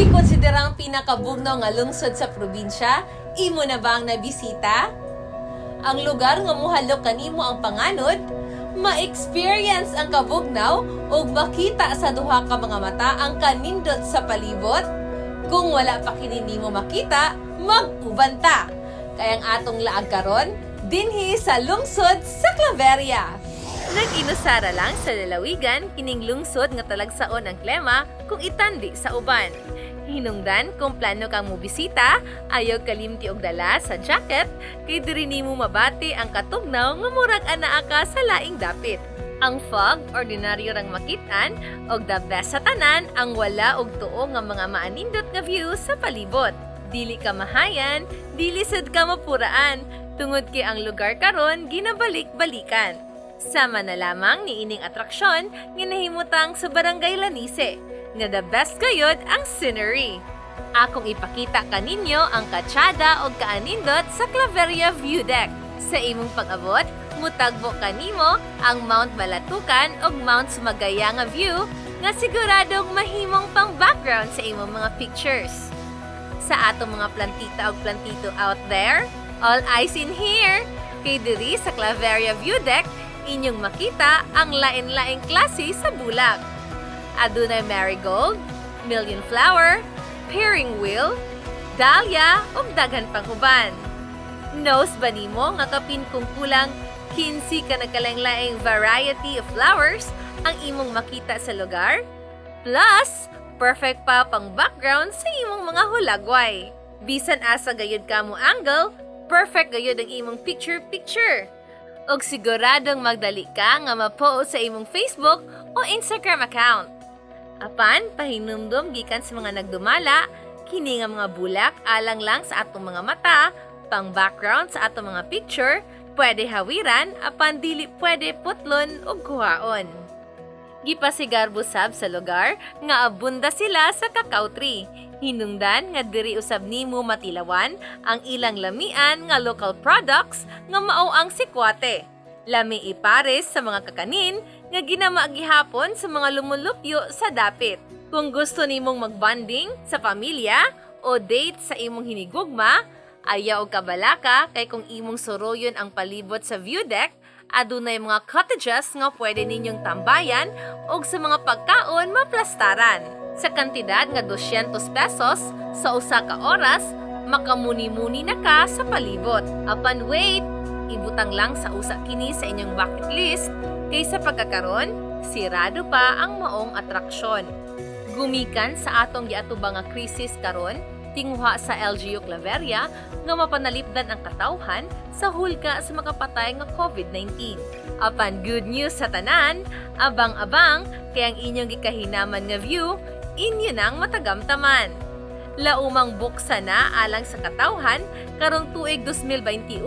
Gikonsiderang pinakabugnaw nga lungsod sa probinsya, imo na bang nabisita? Ang lugar nga muhalok kanimo ang panganod, ma-experience ang kabugnaw ug makita sa duha ka mga mata ang kanindot sa palibot? Kung wala pa kini nimo makita, mag-uban ta. Kay ang atong laag karon dinhi sa lungsod sa Claveria. Nag-inusara lang sa lalawigan kining lungsod nga talagsaon ang klema kung itandi sa uban. Hinungdan kung plano kang mobisita, ayaw kalimti og dala sa jacket kay diri nimo mabati ang katugnaw nga murag anaa ka sa laing dapit. Ang fog, ordinaryo rang makitaan, og the best sa tanan ang wala og tuo nga mga maanindot nga view sa palibot. Dili ka mahayan, dili sad ka mapuraan, tungod kay ang lugar karon ginabalik-balikan. Sama na lamang ni ining atraksyon nga nahimutang sa Barangay Lanise, nga the best gayod ang scenery. Akong ipakita kaninyo ang katsada og kaanindot sa Claveria View Deck. Sa imong pag-abot, mutagbo kanimo ang Mount Balatukan ug Mount Sumagaya nga view nga siguradong mahimong pang background sa imong mga pictures. Sa atong mga plantita ug plantito out there, all eyes in here! Kay diri sa Claveria View Deck, inyong makita ang lain-laing klase sa bulak. Adunay marigold, million flower, pairing wheel, dahlia ug daghan pang uban. Knows ba nimo nga kapin kung kulang 15 ka nagkalaing-laing variety of flowers ang imong makita sa lugar? Plus, perfect pa pang background sa imong mga hulagway. Bisan asa gayud ka mo angle, perfect gayud ang imong picture-picture. Og siguradong magdali ka nga ma-post sa imong Facebook o Instagram account. Apan, pahinumdom gikan sa mga nagdumala, kini nga mga bulak alang lang sa atong mga mata, pang background sa atong mga picture, pwede hawiran apan dili pwede putlon ug kuhaon. Gipasigarbo sab sa lugar nga abunda sila sa cacao tree. Hinungdan nga diri usab nimo matilawan ang ilang lamian nga local products nga mao ang sikwate. Lami ipares sa mga kakanin nga ginama gihapon sa mga lumulupyo sa dapit. Kung gusto nimong magbonding sa pamilya o date sa imong hinigugma, ayaw og kabalaka kay kung imong suroyon ang palibot sa view deck, adunay mga cottages nga pwede ninyong tambayan og sa mga pagkaon maplastaran. Sa kantidad nga 200 pesos sa usa ka oras, makamuni-muni na ka sa palibot. Apan wait, ibutang lang sa usa kini sa inyong bucket list kay sa pagkakaron, sirado pa ang maong atraksyon. Gumikan sa atong giatubang nga krisis karon, tinguha sa LGU Claveria nga mapanalipdan ang katawhan sa hulga sa makapatay nga COVID-19. Apan good news sa tanan, abang-abang kay ang inyong gikahinaman nga view, inyo nang matagamtaman. Laumang buksan na alang sa katawhan karong tuig 2021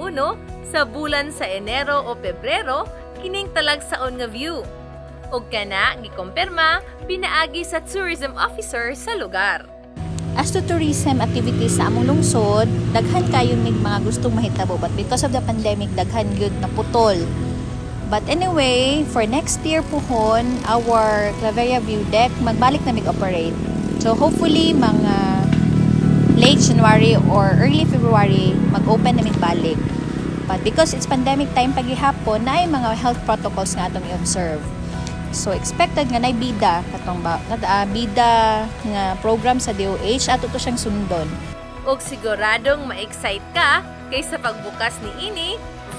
sa bulan sa Enero o Pebrero kining talagsaon nga view. Ug kana gikumpirma pinaagi sa tourism officer sa lugar. As to tourism activities sa among lungsod, daghan kayo mig mga gustong mahitabo, but because of the pandemic, daghan gyud na putol. But anyway, for next year puhon, our Claveria View Deck magbalik na mig operate. So hopefully mga late January or early February mag-open na mig balik. But because it's pandemic time pagihapon, naay mga health protocols nga atong i-observe. So expected nga nay bida katong ba bida nga program sa DOH, ato to siyang sundon. Ug siguradong ma-excite ka kay sa pagbukas ni ini,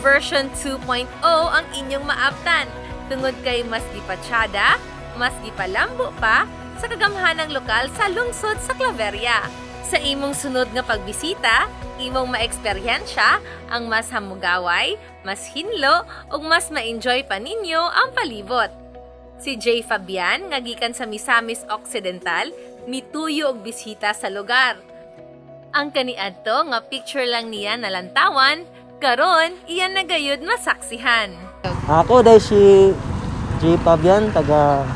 version 2.0 ang inyong maabtan tungod kay mas gipatsada, mas gipalambo pa sa kagamhanang lokal sa lungsod sa Claveria. Sa imong sunod nga pagbisita, imong maeksperyensya ang mas hamugaway, mas hinlo ug mas ma-enjoy pa ninyo ang palibot. Si Jay Fabian nga gikan sa Misamis Occidental, mituyo og bisita sa lugar. Ang kaniadto nga picture lang niya nalantawan, karon iyan na gayud masaksihan. Ako dahil si J. Fabian, taga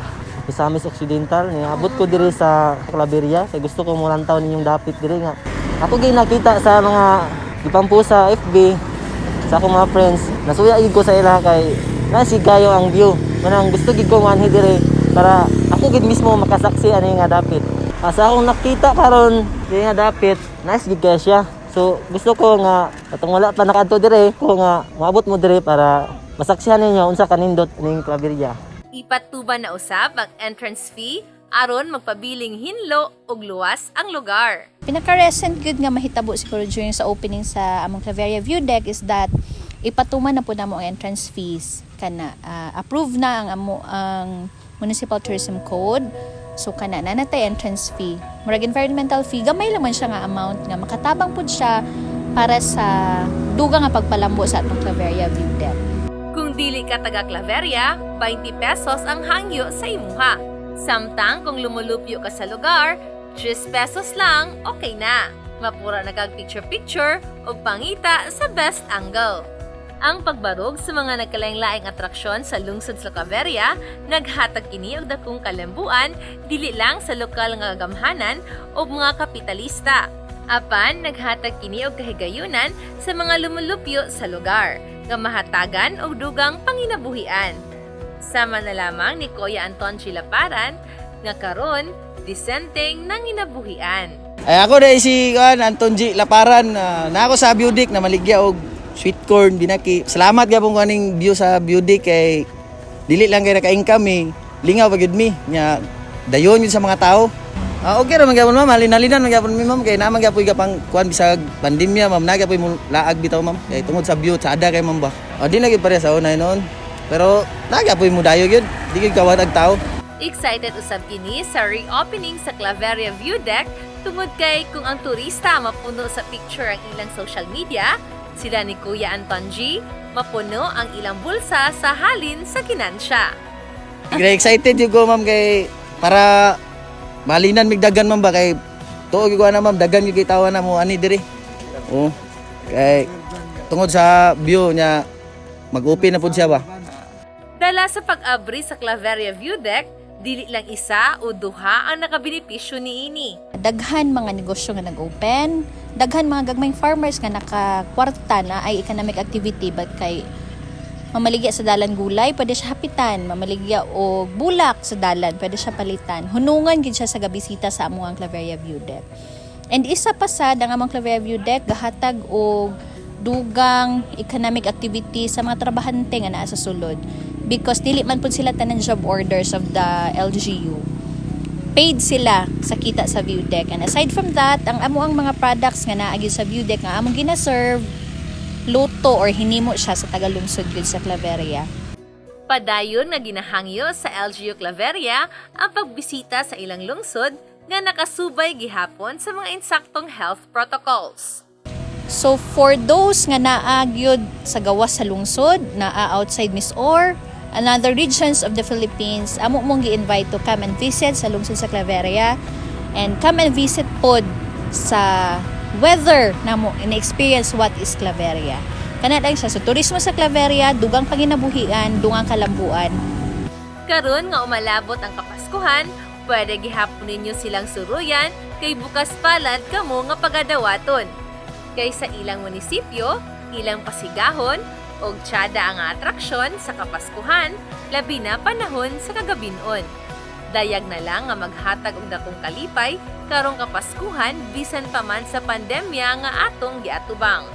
Misamis Occidental. Niabot ko diri sa Claveria. Kay gusto ko mulantaw ninyong dapit diri nga. Ako gyud nakita sa mga gipampo sa FB sa akong mga friends. Nasuya gyud ko sa ila kay nasigayo ang view. Manang gusto gyud ko manhi diri para ako gyud mismo makasaksi ani nga dapit. Sa akong nakita karon diri nga dapit, nice gid kaayo siya. So gusto ko nga katong wala pa nakaadto dire ko nga moabot mo dire para masaksihan ninyo unsa kanindot ning Claveria. Ipatuba na usab ang entrance fee aron magpabiling hinlo ug luwas ang lugar. Pinaka-recent good nga mahitabo siguro during sa opening sa among Claveria View Deck is that ipatuman na po namo ang entrance fees kana approve na ang amo ang Municipal Tourism Code, so kana na natay entrance fee, murag environmental fee, gamay lang man siya nga amount nga makatabang pud siya para sa dugang nga pagpalambo sa atong Claveria View Deck. Kung dili ka taga Claveria, 20 pesos ang hangyo sa imuha. Samtang kung lumulupyo ka sa lugar, 3 pesos lang, okay na. Mapura na kag picture-picture o pangita sa best angle. Ang pagbarog sa mga nagkalaing-laing atraksyon sa lungsod sa Claveria, naghatag kini og dakong kalambuan dili lang sa lokal nga gamhanan o mga kapitalista. Apan naghatag kini og kahigayunan sa mga lumulupyo sa lugar nga mahatagan og dugang panginabuhian. Sama na lamang ni Kuya Anton Chilaparan nga karon disenteng nanginabuhian. Ay, ako na si kuan Anton G Laparan, na ako sa view deck na maligya og sweet corn binaki. Salamat gyapon ko aning view sa view deck kay dili lang kay naka-income eh. Lingaw pa gyud mi nya dayon yun sa mga tao. Ah, okay ra man gyapon, ma'am, halin-halinan man gyapon mi, ma'am, kay naman gyapon pang kuan bisag pandemya, ma'am, na gyapon mo laag bitaw, ma'am, kay tungod sa view sada kay ma'am ba. O di na gyud pareha sa una noon. Pero na gyapon mo dayo gyud, di gyud kawat ang tao. Excited usab kini sa reopening sa Claveria View Deck tungod kay kung ang turista mapuno sa picture ang ilang social media, sila ni Kuya Anton G, mapuno ang ilang bulsa sa halin sa ginansya. Kaya excited yung ko, ma'am, kay para malinan migdagan, ma'am, ba kay tuo gyud ko ana, ma'am, dagan gyud kay tawa na mo ani diri. Oh. Kay tungod sa view niya mag-open na pud siya ba. Dala sa pag-abri sa Claveria View Deck, dili lang isa o duha ang nakabenepisyo niini. Daghan mga negosyo nga nag-open, daghan mga gagmayng farmers nga nakakwarta na ay economic activity but kay mamaligya sa dalan gulay, pwede siya hapitan, mamaligya og bulak sa dalan, pwede siya palitan. Hunungan gid siya sa gabisita sa among Claveria View Deck. And isa pa sad, ang among Claveria View Deck gahatag og dugang economic activity sa mga trabahante nga naa sa sulod because dili man pud sila tanan job orders of the LGU, paid sila sa kita sa view deck. And aside from that, ang amo ang mga products nga naa gyud sa view deck nga among gina-serve, luto or hinimo siya sa tagalungsod gyud sa Claveria. Padayon nga ginahangyo sa LGU Claveria ang pagbisita sa ilang lungsod nga nakasubay gihapon sa mga insaktong health protocols. So for those nga naa gyud sa gawas sa lungsod, naa outside MisOr, another regions of the Philippines, amo mong gi-invite to come and visit sa lungsod sa Claveria and come and visit pod sa weather namo and experience what is Claveria. Kana lang siya. So turismo sa Claveria, dugang panginabuhian, dugang kalambuan. Karon nga umalabot ang Kapaskuhan, pwede gihapon ninyo silang suruyan kay bukas palad kamo nga pagadawaton. Kay sa ilang munisipyo, ilang pasigahon, og tsada ang atraksyon sa Kapaskuhan, labi na panahon sa kagabinon. Dayag na lang nga maghatag og dakong kalipay karong Kapaskuhan bisan pa man sa pandemya nga atong giatubang.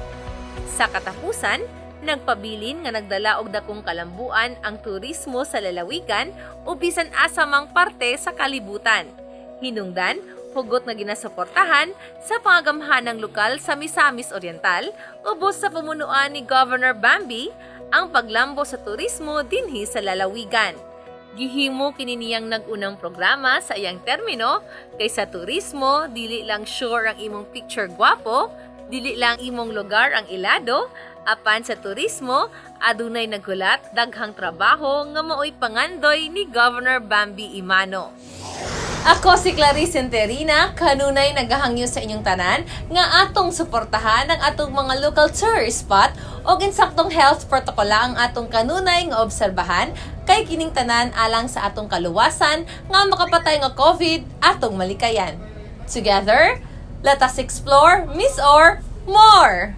Sa katapusan, nagpabilin nga nagdala og dakong kalambuan ang turismo sa lalawigan o bisan asa mang parte sa kalibutan. Hinungdan, hugot nga ginasuportahan sa pangagamhanang lokal sa Misamis Oriental ubos sa pamunuan ni Governor Bambi ang paglambo sa turismo dinhi sa lalawigan. Gihimo kini niyang nag-unang programa sa iyang termino kay sa turismo dili lang sure ang imong picture gwapo, dili lang imong lugar ang ilado, apan sa turismo adunay naghulat daghang trabaho nga maoy pangandoy ni Governor Bambi Emano. Ako si Clarice Enterina, kanunay nagahangyo sa inyong tanan nga atong suportahan ang atong mga local tourist spot o insaktong health protocol ang atong kanunay nga obserbahan kay kining tanan alang sa atong kaluwasan nga makapatay nga COVID atong malikayan. Together, let us explore MisOr more!